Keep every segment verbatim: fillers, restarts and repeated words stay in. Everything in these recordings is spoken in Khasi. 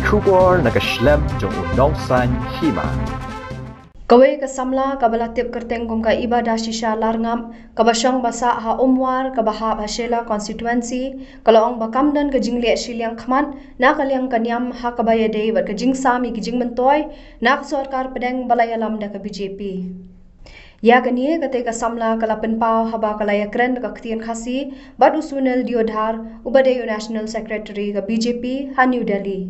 Khubor na ka shlem jong u nongsan hima. Kawei ka samla kaba la tip kyrteng kum ka Ibadashisha Larngap, kaba shong ba sah ha Umwar, kaba hap ha Shella constituency, ka la ong ba kam don ka jingleh shiliang khmat na ka liang ka niam ha kaba ïadei bad ka jingsam ïa ki jingmyntoi na ka sorkar pdeng ba la ïalam da ka B J P. Ïa kane kata ka samla ka la pynpaw haba ka la ïakren da ka ktien Khasi bad u Sunil Deodhar, uba dei u National Secretary ka B J P ha New Delhi.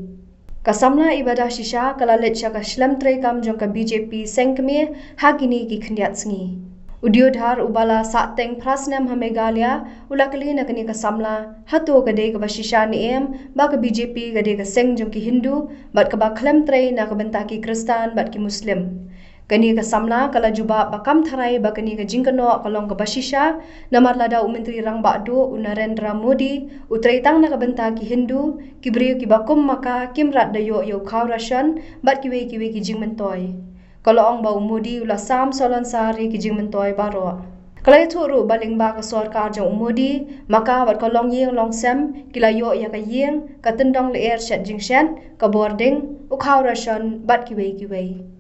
Ka samla Ibadashisha ka la leit sha ka shlem treikam jong ka B J P seng kmie ha kine ki khyndiat sngi. U Deodhar, uba la sah teng phra snem ha Meghalaya, u la kylli na kane ka samla hato ka dei kaba shisha ne em ba ka B J P ka dei ka seng jong ki Hindu bad kaba khlem trei na ka bynta ki Khristan bad ki Muslim. Kane ka samla ka la jubab ba kam tharai ba kane ka jingkynnoh ka long kaba shisha, namar lada u Myntri Rangbah Duh u Narendra Modi u trei tang na ka bynta ki Hindu, ki briew kiba kum ma ka kim rat da ïoh ïa u khaw ration bad kiwei kiwei ki jingmyntoi. Ka la ong ba u Modi u la sam salonsar ïa ki jingmyntoi baroh. Ka la ïathuh ruh ba lyngba ka sorkar jong u Modi, ma ka bad ka longïing longsem ki la ïoh ïa ka ïing, ka tyndong lyer shet jingshet, ka bording, u khaw ration bad kiwei kiwei.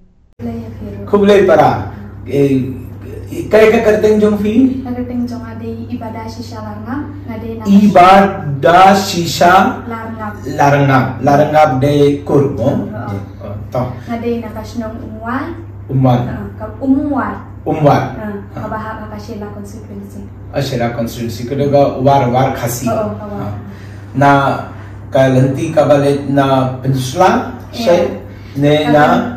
Khublei para. Eh, eh, kaei ka kyrteng jong phi? Ka kyrteng jong nga dei Ibadashisha Larngap, nga dei na Ibadashisha Larngap. Larngap. Larngap de Kur, mo? Oo. Oh, to. Nga dei na ka shnong Umwar. Umwar. Ha, ka Umwar. Umwar. Ha, kaba hap ha ka Shella constituency. Ah, Shella constituency. Ka dei ka War, War Khasi. Oo, ka War. Ha. Na ka lynti kaba leit na Peninsula, eh, Shell, ne na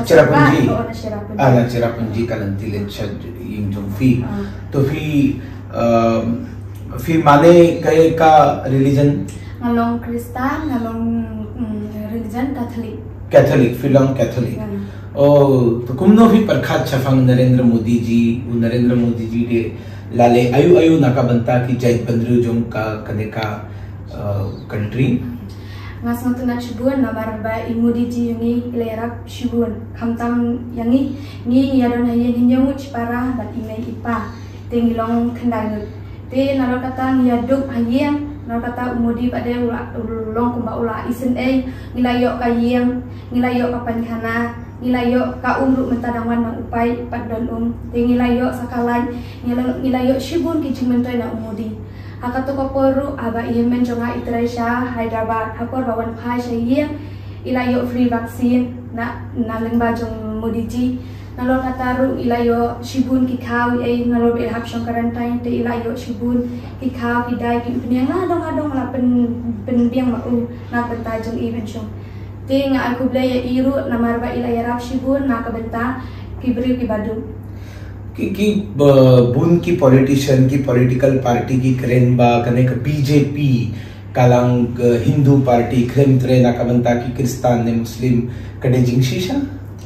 Cherrapunji. Oo, na Cherrapunji. Ah, na Cherrapunji ka lynti leit sha ïing jong phi. Ah. To phi, um, phi mane kaei ka religion? Nga long Khristan, nga long, mm, religion Catholic. Catholic, phi long Catholic. Hmm. Oh, to kumno phi pyrkhat shaphang Narendra Modi ji, u Narendra Modi ji de la leh aïu aïu na ka bynta ki jaitbynriew jong ka kane ka, uh, country? Nga sngewtynnat shibun namar ba i Modi ji ïa ngi i la ïarap shibun. Khamtam ïa ngi, ngi ngi ïadon ha ïing hynñiew ngut shipara bad i mei i pa. Te ngi long khyndai ngut. Te nalor kata ngi ïaduk ha ïing, nalor kata u Modi pat de u la, u long kumba u la isynei, ngi la ïoh ka ïing, ngi la ïoh ka painkhana, ngi la ïoh ka um ruh mynta dang wan na u paip pat don um. Te ngi la ïoh sa ka light, ngi la, ngi la ïoh shibun ki jingmyntoi na u Modi. Ha kato ka por ruh haba i hynmen jong nga i trei sha Hyderabad, ha por ba wan phai sha ïing, i la ïoh free vaccine na, na lyngba jong Modi ji. Nalor kata ruh i la ïoh shibun ki khaw, i, nalor ba i la hap shong quarantine te i la ïoh shibun ki khaw, ki dai, ki umphniang, la dong la dong la pyn, pynbiang ma u na ka bynta jong i ban shong. Te nga ai khublei ïa i ruh namar ba i la ïarap shibun na ka bynta ki briew kiba duk. Ki, ki, uh, bun ki politician, ki political party ki kren ba kane ka B J P ka long ka Hindu party, khlem trei na ka bynta ki Khristan ne Muslim, ka dei jingshisha?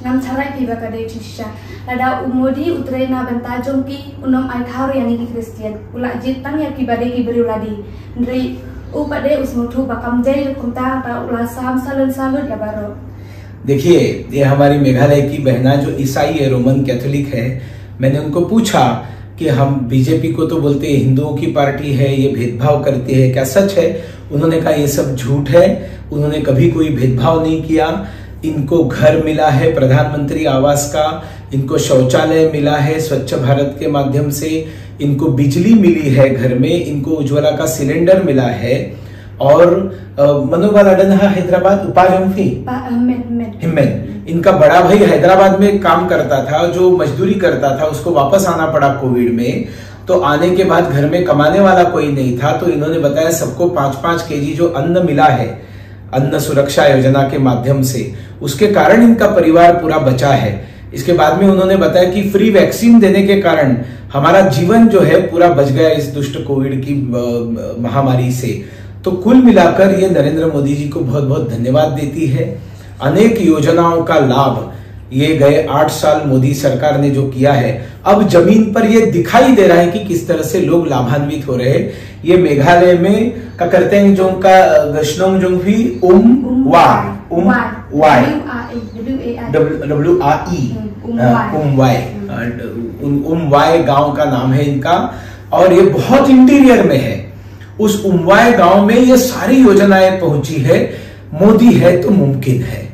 Ngam tharai phi ba ka dei jingshisha. Lada u Modi u trei na bynta jong ki, un ym ai khaw ïa ngi ki Khristan. U la jied tang ïa kiba dei ki briew lade. Hynrei u pat de u sngewthuh ba kam dei kumta, ba u la sam salonsar lut ïa baroh. देखिए, ये हमारी मेघालय की बहना जो ईसाई है, रोमन कैथोलिक है, मैंने उनको पूछा कि हम, बीजेपी को तो बोलते हैं हिंदुओं की पार्टी है, ये भेदभाव करती है, क्या सच है? उन्होंने कहा, ये सब झूठ है, उन्होंने कभी कोई भेदभाव नहीं किया। इनको घर मिला है प्रधानमंत्री आवास का, इनको शौचालय मिला है स्वच्छ भारत के माध्यम से, इनको बिजली मिली है घर में, इनको उज्ज्वला का सिलेंडर मिला है। और, अ, मनोबल अडन हा हैदराबाद उपायंफी। पा-, हमें, हमें। हिमेन। इनका बड़ा भाई हैदराबाद में काम करता था, जो मजदूरी करता था, उसको वापस आना पड़ा कोविड में। तो आने के बाद घर में कमाने वाला कोई नहीं था, तो इन्होंने बताया, सबको पाँच पाँच केजी जो अन्न मिला है, अन्न सुरक्षा योजना के माध्यम से, उसके कारण इनका परिवार पूरा बचा है। इसके बाद में उन्होंने बताया कि फ्री वैक्सीन देने के कारण हमारा जीवन जो है पूरा बच गया इस दुष्ट कोविड की, अ, महामारी से। तो कुल मिलाकर ये नरेंद्र मोदी जी को बहुत बहुत धन्यवाद देती है। अनेक योजनाओं का लाभ ये गए आठ साल मोदी सरकार ने जो किया है, अब जमीन पर ये दिखाई दे रहा है कि किस तरह से लोग लाभान्वित हो रहे हैं। ये मेघालय में का करते हैं जो का, अ, गशनोंग जो भी उम उम वा, वाई। उम वाई। W R E, W A I। W, W R E। हम्म, उम अ, वाई। उम वाई। हम्म। अ, ड-, उम, उम वाई गांव का नाम है इनका और ये बहुत इंटीरियर में है। उस उमवाय गांव में ये सारी योजनाएं पहुंची है। मोदी है तो मुमकिन है।